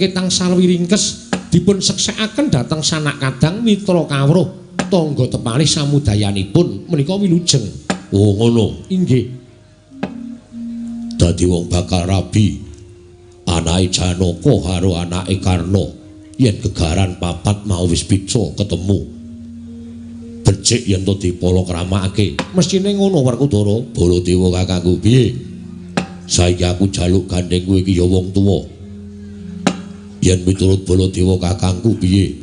Ketang sarwi ringkes dipun seksekaken dhateng sanak kadang mitra kawruh tangga tepalih samudayanipun menika wilujeng. Oh ngono. Inggih. Dadi wong bakal rabi anake Janaka karo anake Karna yen gegaran papat mau wis bisa ketemu. Becik yen to dipalakramakake. Mestine ngono Werkudara. Baladewa kakangku piye? Saiki aku jaluk gandeng kowe iki ya wong tuwa. Yen miturut Baladewa kakangku piye?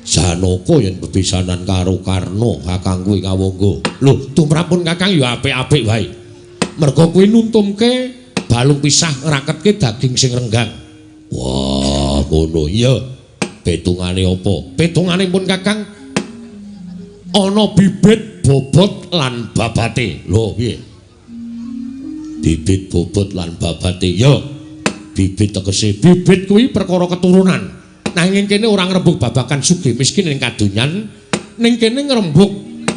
Janaka yen bepisanan karo Karna kakangku ing kawangga. Lho, tumrapun kakang ya apik-apik wae. Merga kuwi nuntumke balung pisah ngraketke daging sing renggang. Wah, ngono iya. Petungane apa? Petungane pun kakang ana bibit, bobot lan babate. Lho, piye? Bibit, bobot lan babate. Ya. Bibit tegese bibit kuwi perkara keturunan. Nanging kene ora ngrembug babagan sugih miskin ning kadonyan, ning kene ngrembug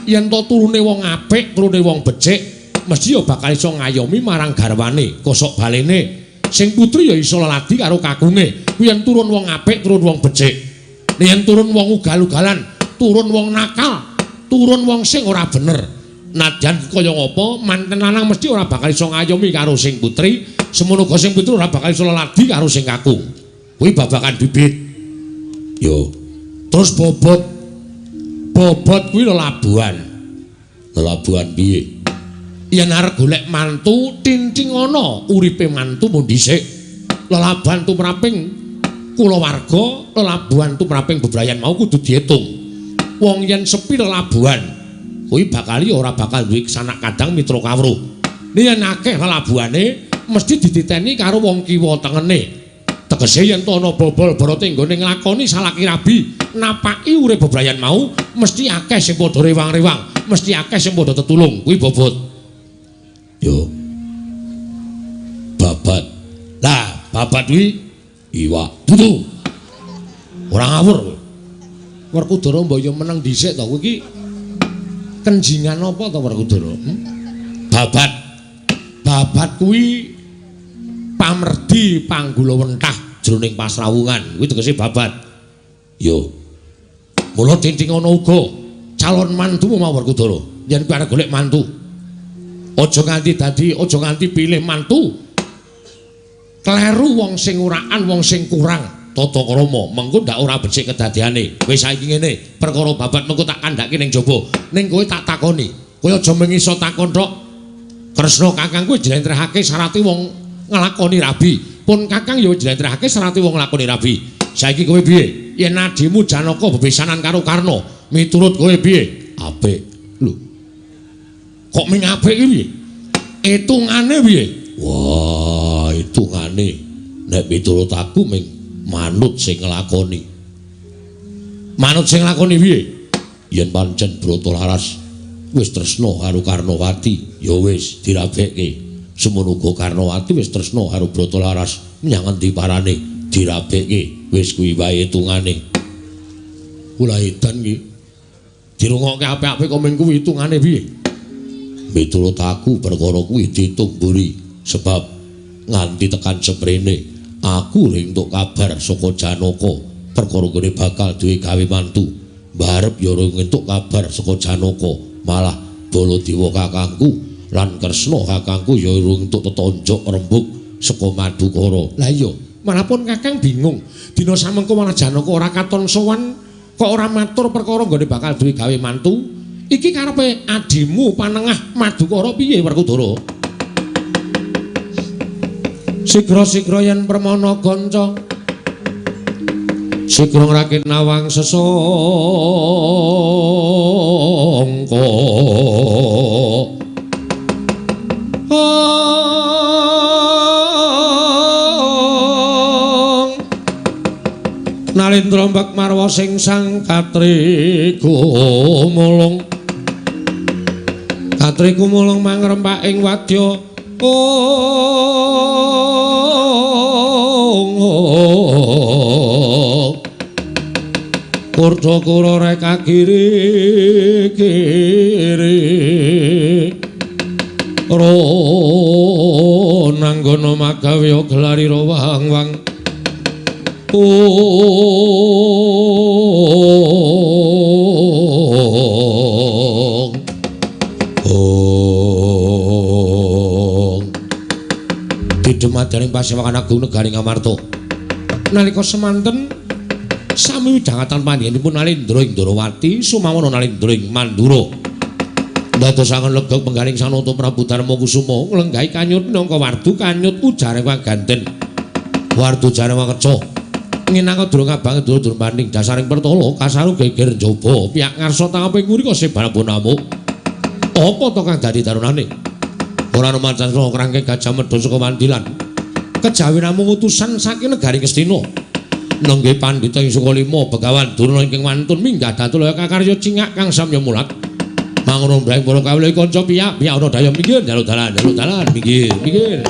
yen to turune wong apik, turune wong becik, mesti ya bakal iso ngayomi marang garwane, kosok balene. Sing putri ya iso leladi karo kakunge. Kuwi yen turun wong apik, turun wong becik. Yen turun wong ugal-ugalan, turun wong nakal, turun wong sing ora bener. Nadyan kaya ngapa, manten lanang mesti ora bakal iso ngayomi karo sing putri, semono uga sing putri ora bakal iso leladi karo sing kakung. Kuwi babagan bibit. Yo. Terus bobot. Bobot kuwi lelabuhan. Lelabuhan piye? Yen arep golek mantu, tinting ana uripe mantu mung dhisik. Lelabuhan tumraping kulawarga, lelabuhan tumraping bebrayan mau kudu diitung. Wong yen sepi lelabuhan, kuwi bakal ora bakal duwe sanak kadang mitra kawruh. Yen akeh lelabuhane mesti dititeni karo wong kiwa tengene. Tegese yen to ana bobol barate nggone nglakoni salaki rabi, napaki urip bebrayan mau, mesti akeh sing padha rewang-rewang, mesti akeh sing padha tetulung. Kuwi bobot. Yo. Babat. Lah, babat kuwi iwak. Dudu. Ora ngawur kowe. Werkudara mbok yo meneng dhisik to kowe iki. Kenjingan apa to Werkudara? Babat. Babat kuwi pamerdi panggula wentah jroning pasrawungan. Kuwi tegese babat. Yo. Mula tinting ana uga calon mantu mau Werkudara. Yen kowe arep golek mantu, aja nganti dadi, aja nganti pilih mantu. Kleru wong sing uraan, wong sing kurang tata krama, mengko ndak ora becik kedadeane. Wis saiki ngene, perkara babat mengko tak kandhake ning jaba. Ning kowe tak takoni. Kowe aja mung iso takon tok. Kresna kakangku njlentrehake syarate wong nglakoni rabi. Pun kakang ya njlentrehake syarate wong nglakoni rabi. Saiki kowe piye? Yen adimu Janaka bebesanan karo Karna, miturut kowe piye? Apik. Lho. Kok ming apik iki piye? Hitungane piye? Wah, hitungane nek miturut aku ming manut sing nglakoni. Manut sing nglakoni piye? Yen pancen Brata Laras wis tresna karo Karnawati, ya wis dirabekke. Semono uga Karnawati wis tresna karo Brata Laras, menyang endi parane dirabekke. Wis kuwi wae hitungane. Kula edan iki. Dirungokke apik-apik kok ming kuwi hitungane piye? Miturut aku perkara kuwi diitung mburi sebab nganti tekan seprene aku entuk kabar saka Janaka perkara gone bakal duwe gawe mantu. Mbarep ya ora entuk kabar saka Janaka, malah Baladewa kakangku lan Kresna kakangku ya ora entuk tetonjok rembug saka Madukara. Lah iya, malahpun kakang bingung. Dina samengko malah Janaka ora katon sowan kok ora matur perkara nggone bakal duwe gawe mantu. Iki karepe adimu panengah Madukara piye Werkudara? Sigra-sigra yen permana ganca sigra ngrakit nawang sesangka. Nalendra mbak marwa sing sang katri gumulung. Katri gumulung mangrempak ing wadya. Kurda kura reka kiri kiri. Ro nanggono magawe gelarira wang-wang. Ong ong didemadaning pasewakan agung negari Ngamarta. Nalika semanten sami widhangatan panjenenganipun Nalindra ing Ndrawati sumawana Nalindra ing Mandura. Ndadosaken legeg penggaling Sanata Prabu Darma Kusuma nglenggahi kanyut minangka wardu kanyut ujare kaganten. Wardu jare wakeca. Nginangka durung abang dur banding dasaring pertala kasaru geger njaba piyak ngarsa tangaping ngurika sebarang namuk. Apa to kang dadi darunane? Ora ana macan krangke Gajah Mada saka Wandilan. Kejawi namung utusan saking negari Ngastina. Nenggih pandhita ing Sukalima Begawan Durna ingkang wantun minggah datulaya kakarya cingak kang samya mulat. Mangono mbrang para kawula kanca piyak piyak ana daya minggir njaluk dalan njaluk dalan minggir minggir.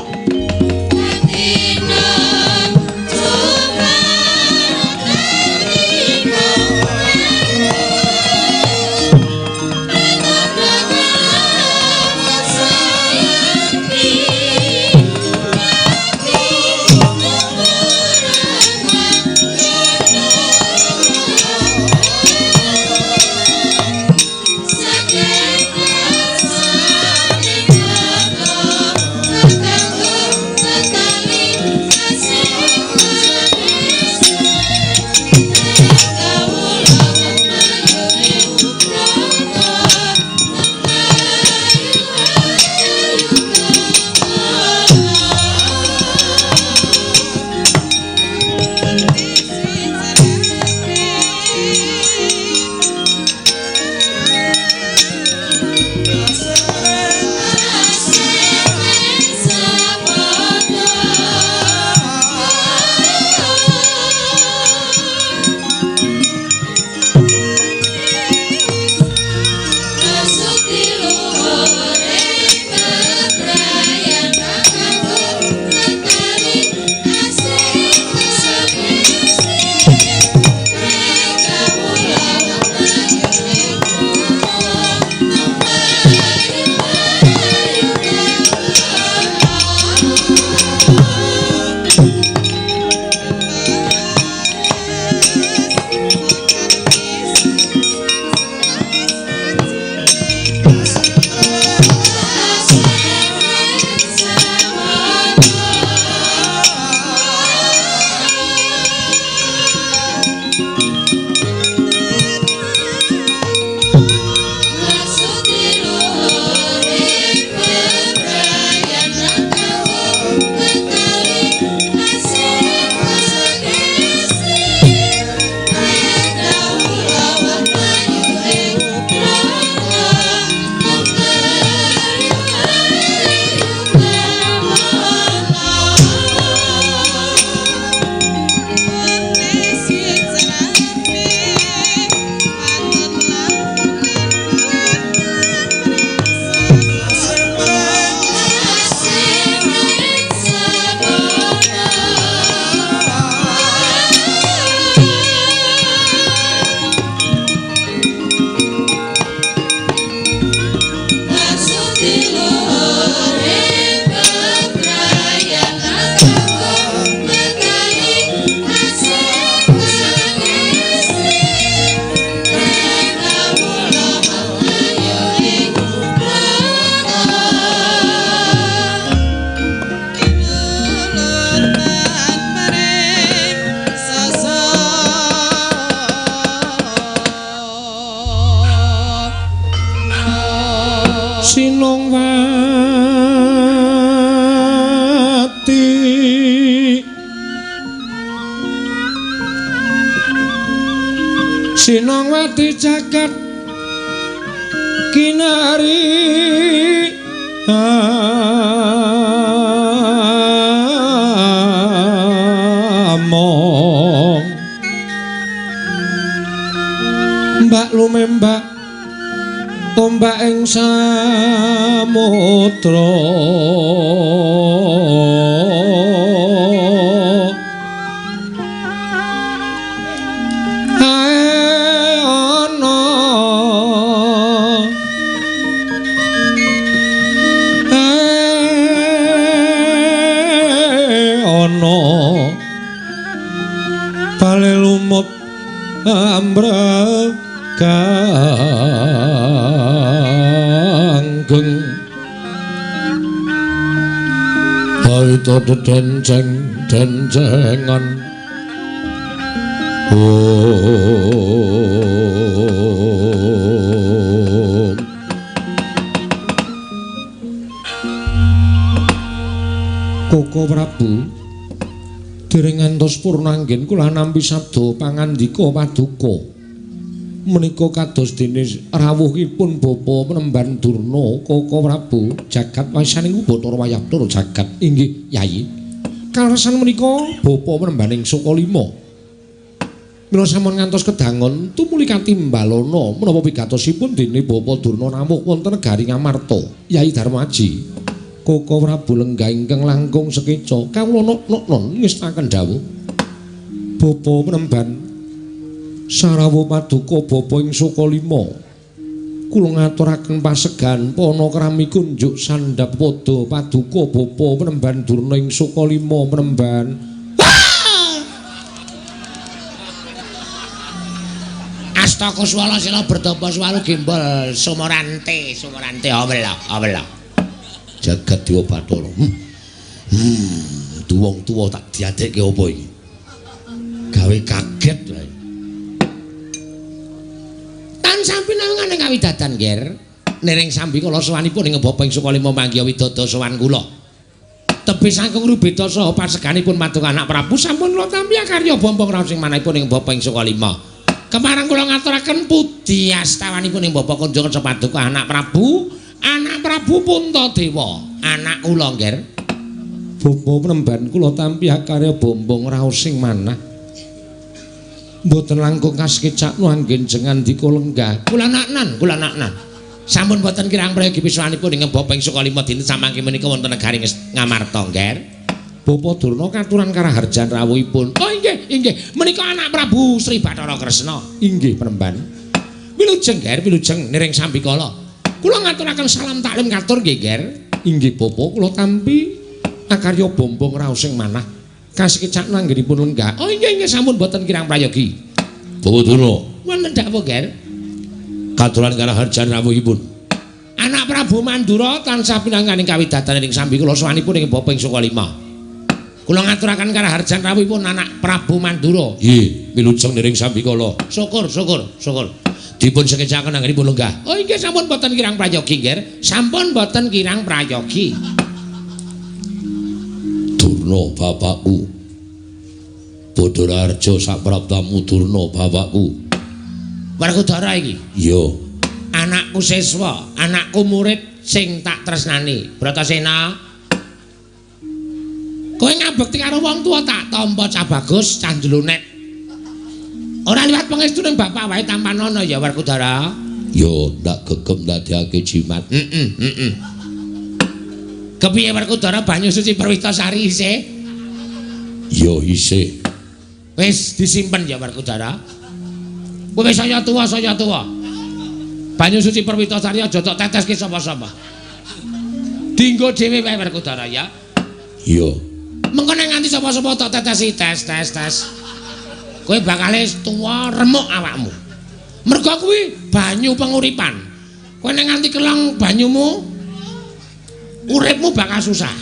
Sinongwati jagat kinari among mbak lumembak ombak ing samudra. Bale lumut ambre ganggeng Haito dedenceng dencengan. Om Koko Prabu dereng ngantos purnanggen kula nampi sabda pangandika paduka. Menika kados dene rawuhipun Bapa Penemban Durna Koko Prabu jagat wasaning Bathara Wayabdara jagat inggih Yayi. Kaleresan menika Bapa Penembaning Sukalima. Mila sampun ngantos kedangon tumuli katimbalana menapa pigatosipun dene Bapa Durna rawuh wonten negari Ngamarta. Yayi Darmaji Koko Prabu lenggah ingkang langkung sekeca kawula nok-noknon ngestaken dawuh. Bapa Penemban sarawuh paduka bapa ing Sukalima kula ngaturaken pasegan panakrami kunjuk sandhap pada paduka bapa Penemban Durna ing Sukalima Penemban. Astaka swala sila bertapa swalu gembol sumorante sumorante awela awela. Jagat Dewa Bathara. Wong tuwa tak diadekke apa iki? Gawe kaget wae. Tansah pinangan ing kawidadan, Ger. Niring sambi kala sowanipun ing Bapa ing Sukalima manggiha widada sowan kula. Tebih saking rubeda saha paseganipun matung anak Prabu sampun kula tampi karya bombong raos ing manahipun ing Bapa ing Sukalima. Kemarang kula ngaturaken puji astawanipun ing Bapa kunjungan sepaduka anak Prabu, anak Prabu Puntadewa, anak kula, Ger. Bapa Penemban kula tampi karya bombong raos sing manah. Mboten langkung kasekecakno anggen jengandika lenggah. Kula naknan, kula naknan. Sampun boten kirang prayogi piswanipun ing Bapa ing Sukalima dinten samangke menika wonten negari Ngamarta, Nger. Bapa Durna katuran karaharjan rawuhipun. Oh inggih, inggih. Menika anak Prabu Sri Bathara Kresna. Inggih Penemban. Wilujeng, Nger, wilujeng niring sambikala. Kula ngaturaken salam taklim katur nggih, Nger. Inggih Bapa, kula tampi akarya bombong raos sing manah. Kasekecakno anggenipun lenggah. Oh inggih, inggih sampun boten kirang prayogi. Bapa Durna. Wonten dawuh, Nger. Katuran karaharjan rawuhipun. Anak Prabu Mandura tansah pinanganing kawidatan ing sambi kula sowanipun ing Bapa ing Sukalima. Kula ngaturaken karaharjan rawuhipun anak Prabu Mandura. Nggih, wilujeng niring sambikala. Syukur, syukur, syukur. Dipun sekecaken anggenipun lenggah. Oh inggih sampun boten kirang prayogi, Nger. Sampun boten kirang prayogi. Durna bapakku. Bathara Harja sapraptamu Durna bapakku. Werkudara iki. Iya. Anakku siswa, anakku murid sing tak tresnani. Bratasena. Kowe ngabekti karo wong tuwa tak tampa cah bagus, cah njlunet. Ora liwat pangestuning bapak wae tampanana ya Werkudara. Ya, ndak gegem ndadekake jimat. Heeh, heeh. Kepiye Werkudara banyu suci Perwitasari isih? Ya isih. Wis disimpen ya Werkudara. Kowe wis saya tuwa, saya tuwa. Banyu suci Perwitasari aja tok teteske sapa-sapa. Dinggo dhewe wae Werkudara ya. Iya. Mengko nek nganti sapa-sapa tok tetesi tes tes tes. Kowe bakal tuwa remuk awakmu. Mergo kuwi banyu penguripan. Kowe nek nganti kelong banyumu uripmu bakal susah.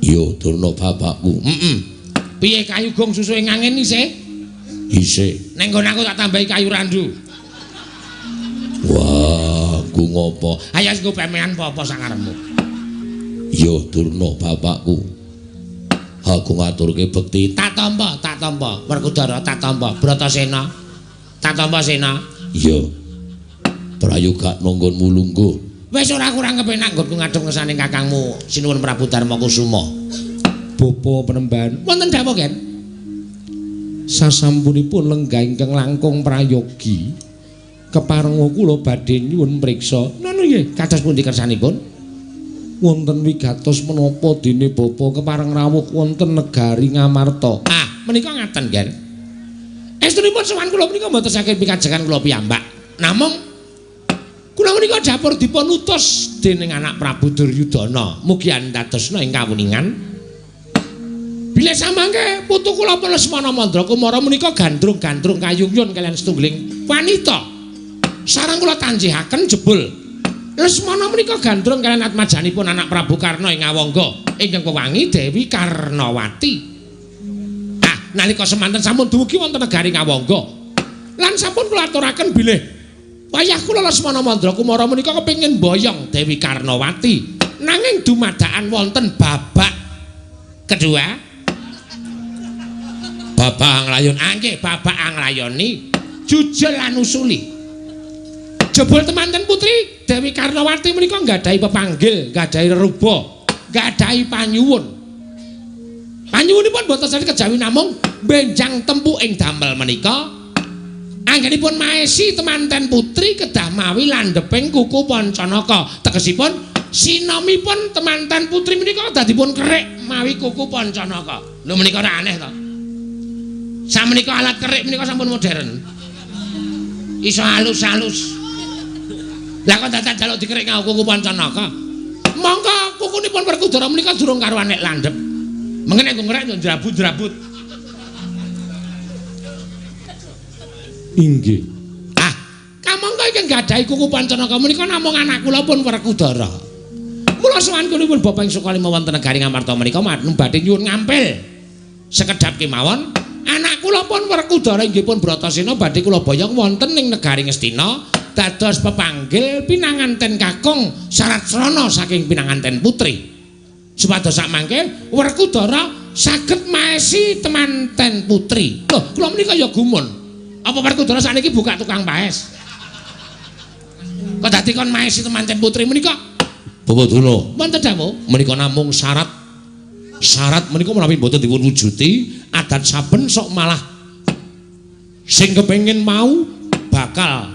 Iya, Durna bapakku. Heeh. Piye kayu gong susuhe ngangin isih? Isih. Neng nggon aku tak tambahi kayu randu. Wah, ku ngopo? Ayo nggo pemean apa-apa sakarepmu. Ya Durna bapakku. Aku ngaturke bekti. Tak tampa, tak tampa. Werkudara tak tampa. Bratasena. Tak tampa Sena. Iya. Prayoga nggonmu lungguh. Wis ora kurang kepenak nggonku ngadhep ngersane kakangmu Sinuwun Prabu Darma Kusuma. Bapa Penemban. Wonten dawuh, Ken? Sasampunipun lenggah ingkang langkung prayogi keparenga kula badhe nyuwun priksa. Ngono nggih, kados pundi kersanipun? Wonten wigatos menapa dene bapa kepareng rawuh wonten negari Ngamarta? Ah, menika ngaten, Ger. Estunipun sowan kula menika mboten saged pikajengan kula piyambak. Namung kula menika dapur dipun utus dening anak Prabu Duryudana. Mugi andadosna ing kawuningan. Bilih samangke putu kula pun Lesmana Mandra Kumara menika gandrung-gandrung kayungyun kaliyan setunggiling wanita. Sareng kula tanjihaken jebul Lesmana menika gandrung kaliyan atmajanipun anak Prabu Karna ing Ngawangga ingkang wewangi Dewi Karnawati. Ah, nalika semanten sampun dumugi wonten negari Ngawangga. Lan sampun kula aturaken bilih wayah kula Lesmana Mandra Kumara menika kepengin mboyong Dewi Karnawati. Nanging dumadakan wonten babak kedua. Babak anglayon, nggih, babak anglayoni jujul lan usuli. Jebul temanten putri Dewi Karnawati menika nggadahi pepanggil, nggadahi reruba, nggadahi panyuwun. Panyuwunipun boten saged kejawi namung benjang tempu ing damel menika. Anggenipun maesi temanten putri kedah mawi landheping kuku Pancanaka. Tegesipun sinomipun temanten putri menika dadipun kerik mawi kuku Pancanaka. Lho menika ora aneh to? Samenika alat kerik menika sampun modern. Iso halus-halus. Lah kok dadak jaluk dikerik nganggo kuku Pancanaka? Monggo kukunipun Werkudara menika durung karuan nek landhep. Mengene nggo ngerek yo njrabut-njrabut. Inggih. Ah, kamangka ingkang gadahi kuku Pancanaka menika namung anak kula pun Werkudara. Mula sowan kula Bapak ing Sukalima wonten negari Ngamarta menika badhe nyuwun ngampil sekedhap kemawon. Anak kula pun Werkudara inggih pun Bratasena badhe kula boyong wonten ing negari Ngastina dados pepanggil pinanganten kakung syarat srana saking pinanganten putri. Supados sakmangke Werkudara saged maesi temanten putri. Lho, kula menika ya gumun. Apa Werkudara sakniki buka tukang paes? Kok dadi kon maesi temanten putri menika? Bapak Durna, wonten dawuh menika namung syarat. Syarat menika menawi mboten dipun wujuti, adat saben sok malah sing kepengin mau bakal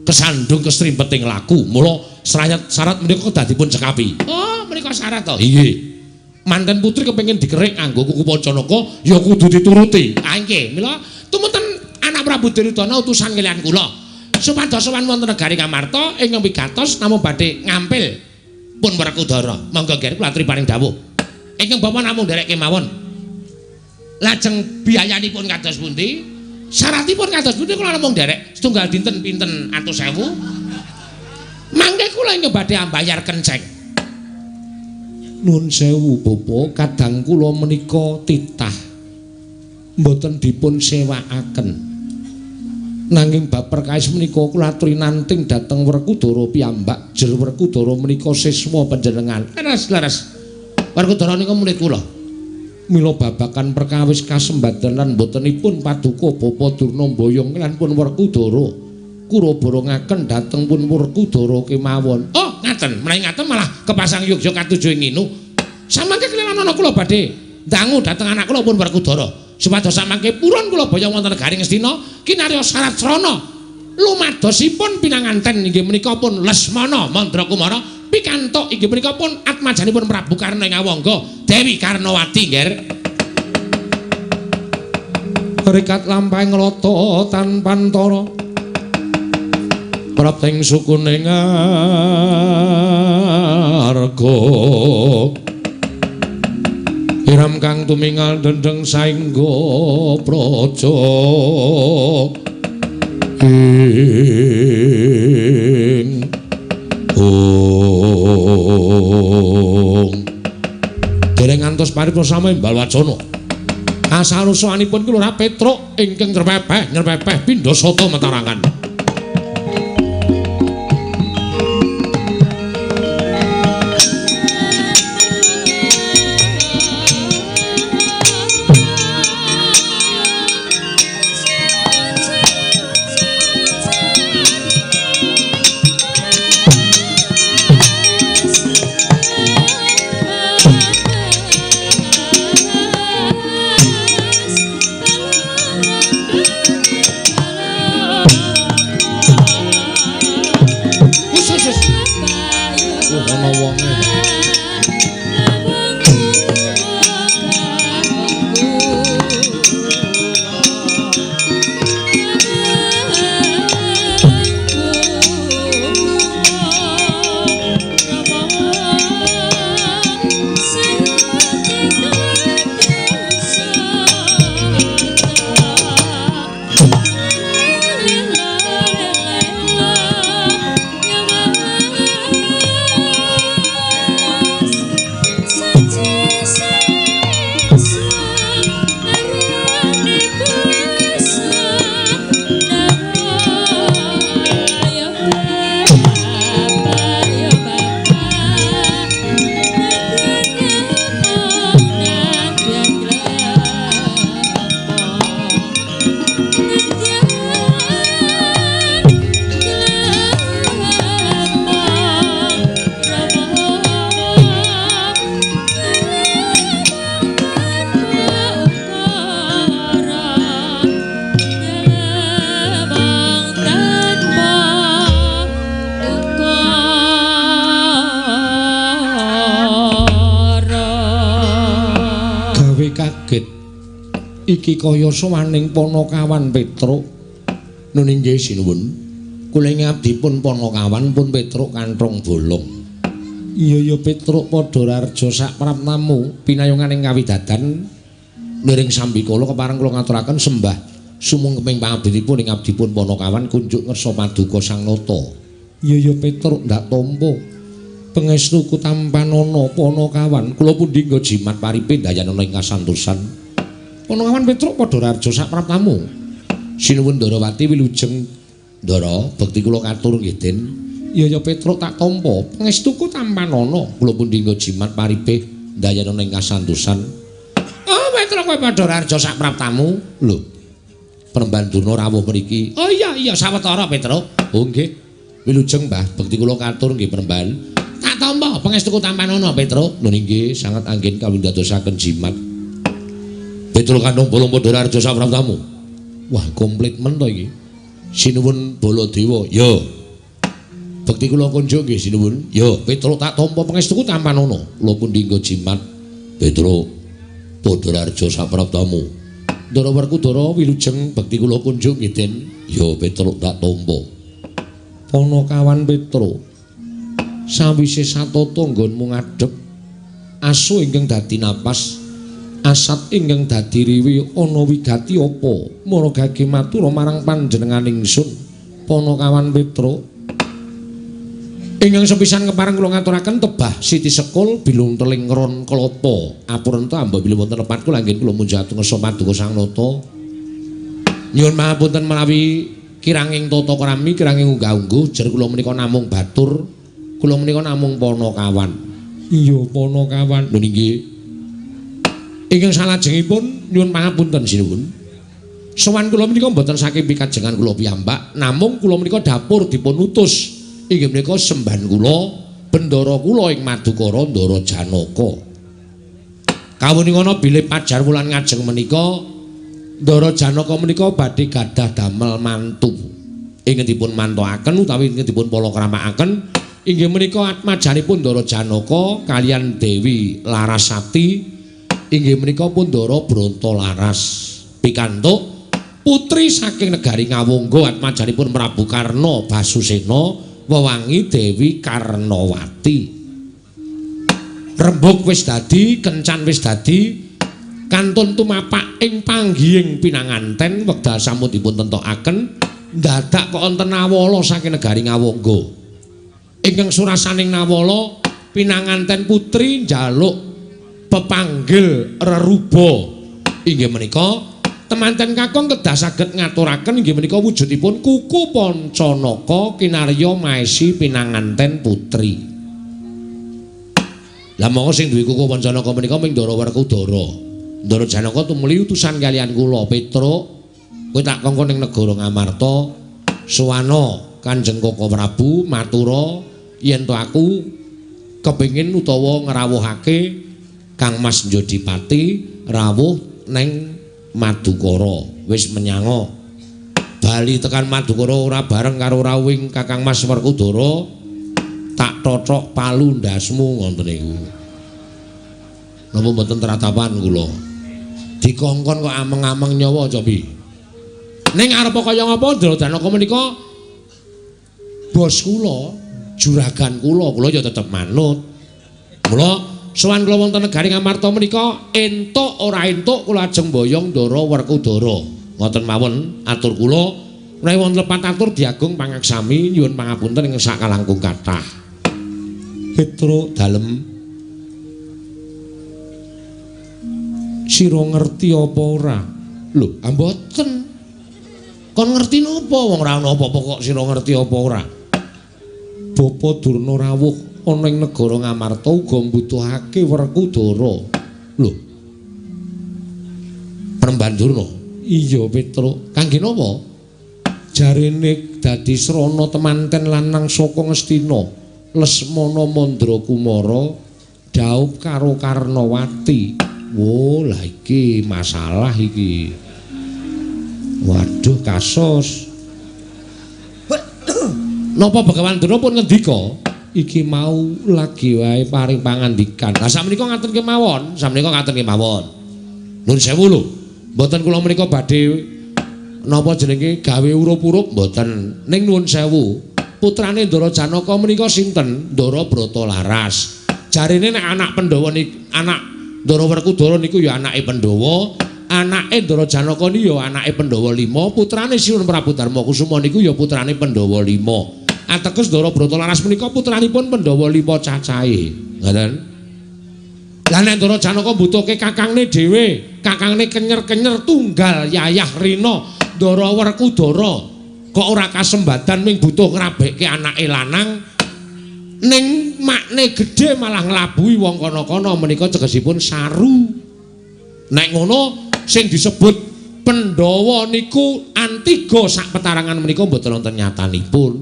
kesandung kesrimpeting laku. Mula syarat menika kedah dipun cekapi. Oh, menika syarat to? Inggih. Manten putri kepengin dikerik nganggo kuku Pancanaka ya kudu dituruti. Ah nggih, mila tumuten anak Prabu Duryudana utusan kaliyan kula supados sowan wonten negari Ngamarta ingkang wigatos namung badhe ngampil pun Werkudara. Monggo nggih kula aturi paring dawuh. Ingkang bapa namung nderek kemawon. Lajeng biayanipun kados pundi? Syaratipun kados pundi kula namung nderek setunggal dinten pinten atus ewu. Mangke kula ingkang badhe ambayar kenceng. Nun sewu bapa, kadang kula menika titah mboten dipun sewakaken. Nanging bab perkawis menika kula aturi nanting dhateng Werkudara piyambak. Jer Werkudara menika siswa panjenengan. Leres, leres. Werkudara nika murid kula. Mila babakan perkawis kasembadan lan mbotenipun paduka Bapa Durna mboyong lan pun Werkudara kula borongaken dhateng pun Werkudara kemawon. Oh, ngaten. Menawi ngaten malah kepasang yogya katuju ing nginu. Samangke kelilan ana kula badhe ndangu dhateng anak kula pun Werkudara. Supados samangke purun kula boyong wonten negari Ngastina kinarya syarat srana lumadosipun pinanganten inggih menika pun Lesmana Mandra Kumara pikantuk inggih menika pun atmajanipun Prabu Karna ing Awangga Dewi Karnawati nggih. Rikat lampahing lata tanpantara prapting sukune ngarga iram kang tumingal dendeng saengga praja ing ong dereng ngantos paripurna samimbal wacana asal-usulanipun Lurah Petruk ingkang nyerpepeh nyerpepeh pindha sata metarangan. Thank you. Iki kaya sowaning Panakawan Petruk. Nun inggih sinuwun. Kula ing abdi pun Panakawan pun Petruk kanthong bolong. Iya ya Petruk padha rarja sak praptamu pinayunganing kawidadan niring sambikala kepareng kula ngaturaken sembah sumungkeming pangabdinipun ing abdi pun Panakawan kunjuk ngersa paduka Sang Nata. Iya ya Petruk ndak tampa. Pangestuku tampanana Panakawan kula pundi nggo jimat paripe ndayanana ing kasantosan. Panakawan Petruk padha rarja sak praptamu. Sinuwun Ndarawati wilujeng Ndara bekti kula katur nggih Den. Iya ya Petruk tak tampa. Pangestuku tampanana kula pundi nggo jimat paripe ndayanana ing kasantosan. Oh Petruk kowe padha rarja sak praptamu. Lho. Premban Durna rawuh mriki. Oh iya iya sawetara Petruk. Oh nggih. Wilujeng Mbah bekti kula katur nggih Premban. Tak tampa pangestuku tampanana Petruk. Lho inggih sanget anggen kawindadosaken jimat. Petruk kanthong bolong padha rarja sak praptamu. Wah komplit men to iki. Sinuwun Baladewa. Ya. Bekti kula kunjuk nggih sinuwun. Ya, Petruk tak tampa pangestuku tampanana. Kula pundi nggo jimat. Petruk padha rarja sak praptamu. Ndara Werkudara wilujeng bekti kula kunjuk nggih Den. Ya, Petruk tak tampa. Panakawan Petruk. Sawise satata nggonmu ngadhep asu ingkang dadi napas, asat ingkang dadi riwi ana wigati apa? Maragage matur marang panjenengan ingsun. Panakawan Petruk. Ingkang sepisan kepareng kula ngaturaken tebah siti sekul bilung teling ron klapa. Apurenta amba bilih wonten lepat kula anggen kula munjat ngersa paduka Sang Nata. Nyuwun pangapunten menawi kiranging tata krami, kiranging unggah-ungguh, jer kula menika namung batur, kula menika namung Panakawan. Iya Panakawan. Lho inggih. Ingkang salajengipun nyuwun pangapunten sinuwun. Sowan kula menika mboten saking pikajengan kula piyambak, namung kula menika dapur dipun utus. Inggih menika semban kula, bendara kula ing Madukara Ndara Janaka. Kawuningana bilih pajar wulan ngajeng menika Ndara Janaka menika badhe gadah damel mantu. Ingkang dipun mantokaken utawi ingkang dipun palakramakaken inggih menika atmajanipun Ndara Janaka kaliyan Dewi Larasati inggih menika pun Ndara Brontolaras. Pikantuk putri saking negari Ngawangga atmajanipun Prabu Karna Basusena wewangi Dewi Karnawati. Rembug wis dadi, kencan wis dadi, kantun tumapak ing panggihing pinanganten wekdal sampun dipun tentokaken dadak kok wonten nawala saking negari Ngawangga. Ingkang surasaning nawala pinanganten putri njaluk pepanggil reruba. Inggih menika temanten kakung kedah saged ngaturaken inggih menika wujudipun kuku Pancanaka kinarya maesi pinanganten putri. Lah monggo sing duwe kuku Pancanaka menika ming Ndara Werkudara. Ndara Janaka tumuli utusan kaliyan kula Petruk, kowe tak kongkon ning negara Ngamarta, suwana Kanjeng Koko Prabu matura yen to aku kepengin utawa ngrawuhake Kang Mas Njodipati rawuh neng Madukara. Wis menyanga bali tekan Madukara ora bareng karo rawuhing Kakang Mas Werkudara, tak tothok palu ndasmu ngoten niku. Napa mboten tratapan kula? Dikongkon kok ameng-ameng nyawa cobi. Ning arep kaya ngapa Ndara Janaka menika bos kula, juragan kula, kula ya tetep manut. Mula sowan kula wonten negari Ngamarta menika entuk ora entuk kula ajeng boyong Ndara Werkudara. Ngoten mawon atur kula. Menawi wonten lepat atur diagung pangaksami nyuwun pangapunten ing sakalangkung kathah. Petruk dalem sira ngerti apa ora? Lho, mboten. Kon ngerti napa wong ora ana apa-apa kok sira ngerti apa ora? Bapa Durna rawuh ana ing negara Ngamarta uga mbutuhake Werkudara. Lho. Premban Durna. Iya, Petruk. Kangge napa? Jarene dadi srana temanten lanang saka Ngastina, Lesmana Mandra Kumara dhaup karo Karnawati. Wo, lah iki masalah iki. Waduh, kasus. Napa Begawan Durna pun ngendika? Iki mau lagi wae paring pangandikan. Lah sakmenika ngaten kemawon, sakmenika ngaten kemawon. Nuwun sewu lho. Mboten kula menika badhe napa jenenge gawe urup-urup mboten. Ning nuwun sewu, putrane Ndara Janaka menika sinten? Ndara Bratalaras. Jarene nek anak Pandhawa niku anak Ndara Werkudara niku ya anake Pandhawa, anake Ndara Janaka niku ya anake Pandhawa 5, putrane Sinuwun Prabu Darmakusuma niku ya putrane Pandhawa 5. Ateges Ndara Bratalaras menika putranipun Pandhawa 5 cacahe. Ngoten. Lah nek Ndara Janaka mbutuhke kakangne dhewe, kakangne kenyer-kenyer tunggal yayah rina Ndara Werkudara kok ora kasembadan ming butuh ngrabekke anake lanang ning makne gedhe malah nglabuhi wong kono-kono menika tegesipun saru. Nek ngono sing disebut Pandhawa niku antiga sak petarangan menika mboten wonten nyatanipun.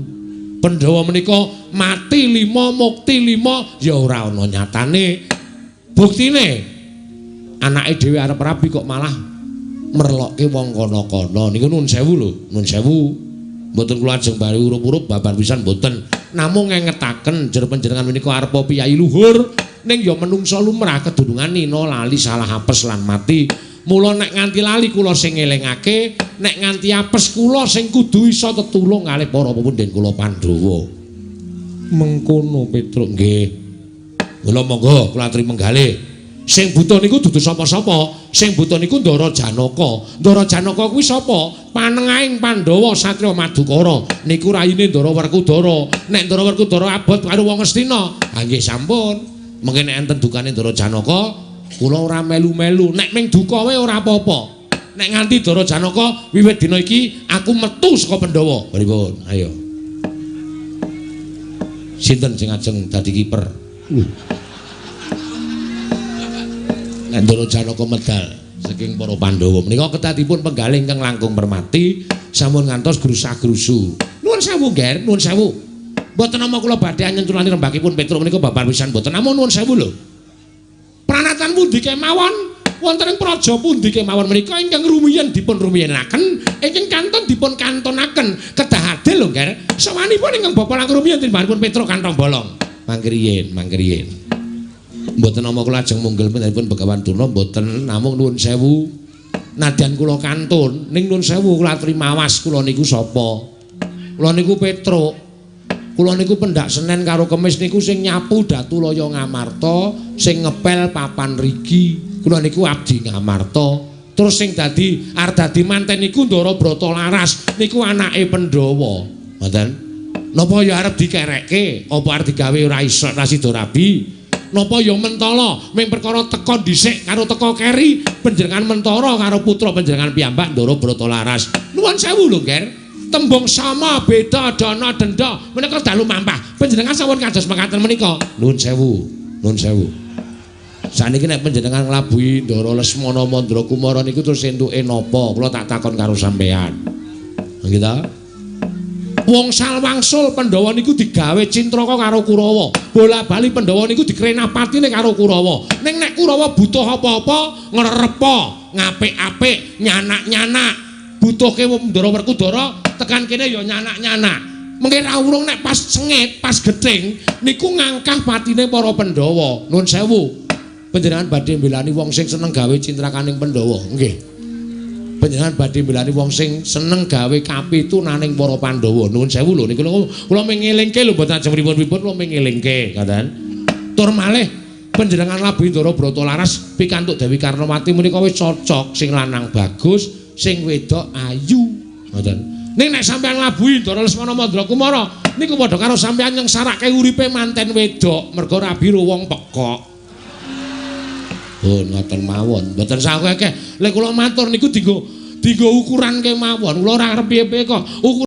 Pandhawa menika mati 5 mukti 5 ya ora ana nyatane. Buktine anake dhewe arep rabi kok malah merlokke wong kono-kono. Niku nuwun sewu lho, nuwun sewu. Mboten kula ajeng bari urup-urup babar pisan mboten. Namung ngengetaken jer panjenengan menika arepa piyayi luhur ning ya menungsa lumrah kedunungan nina lali salah apes lan mati. Mula nek nganti lali kula sing ngelingake, nek nganti apes kula sing kudu iso tetulung kalih para pepunden kula Pandhawa. Mengkono Petruk nggih. Kula monggo kula aturi menggalih. Sing buta niku dudu sapa-sapa, sing buta niku Ndara Janaka. Ndara Janaka kuwi sapa? Panengahing Pandhawa satriya Madukara. Niku raine Ndara Werkudara. Nek Ndara Werkudara abot karo wong Astina, ha nggih sampun. Mengke nek enten dukane Ndara Janaka, kula ora melu-melu. Nek ming duka wae ora apa-apa. Nek nganti Ndara Janaka wiwit dina iki aku metu saka Pandhawa. Pripun? Ayo. Sinten sing ajeng dadi kiper? Nek Ndara Janaka medal saking para Pandhawa menika kedadipun penggalih ingkang langkung permati sampun ngantos grusah-grusu. Nuwun sewu, Nger, nuwun sewu. Mboten nama kula badhe nyenculani rembakipun Petruk menika babar pisan mboten. Namung nuwun sewu lho. Pranatan pundi kemawon wonten ing praja pundi kemawon menika ingkang rumiyin dipun rumiyinaken, ingkang kantun dipun kantonaken. Kedah adil lho, Nger. Sawanipun ingkang bapa langkung rumiyin tinimbangipun Petruk kantong bolong. Mangkriyin, mangkriyin. Mboten nama kula ajeng munggel panjenenganipun Begawan Durna mboten, namung nuwun sewu. Nadyan kula kantun ning nuwun sewu kula aturi mawas kula niku sapa? Kula niku Petruk. Kula niku pendak Senen karo Kemis niku sing nyapu Datu Laya Ngamarta, sing ngepel papan rigi. Kula niku abdi Ngamarta. Terus sing dadi arep dadi manten niku Ndara Bratalaras, niku anake Pandhawa. Ngoten. Napa ya arep dikerekke? Apa arep digawe ora iso ora sida rabi? Napa ya mentala ming perkara teka dhisik karo teka keri panjenengan mentara karo putra panjenengan piyambak Ndara Bratalaras. Nuwun sewu lho, Nger. Tembung sama beda dana denda menika dalu mampah. Panjenengan sampun kados mekaten menika. Nuwun sewu, nuwun sewu. Saniki nek panjenengan nglabuhi Ndara Lesmana Mandra Kumara niku terus entuke napa? Kula tak takon karo sampean. Nggih ta? Wong salwangsul Pandhawa niku digawe cintraka karo Kurawa. Bola-bali Pandhawa niku dikrenapatine karo Kurawa. Ning nek Kurawa butuh apa-apa, ngrerepa, ngapik-apik, nyanak-nyanak. Butuhke Ndara Werkudara tekan kene ya nyanak-nyanak. Mengke ra urung nek pas sengit, pas gething niku ngangkah patine para Pandhawa. Nuwun sewu. Panjenengan badhe mbelani wong sing seneng gawe cintrakaning Pandhawa. Nggih. Panjenengan badhe mbelani wong sing seneng gawe kapitunaning para Pandhawa. Nuwun sewu lho niku kula mengelingke lho mboten ajeng pripun-pripun kula mengelingke, ngoten. Tur malih panjenengan labuhi Ndara Bratalaras pikantuk Dewi Karnawati menika wis cocok, sing lanang bagus, sing wedok ayu. Ngoten. Ning nek sampeyan nglabuhi Ndara Lesmana Mandra Kumara niku padha karo sampeyan nyengsarake uripe manten wedok mergo rabi wong pekok. Oh, ngoten mawon. Mboten sah akeh. Lek kula matur niku dienggo ukuran kemawon. Kula ora arep piye-piye kok.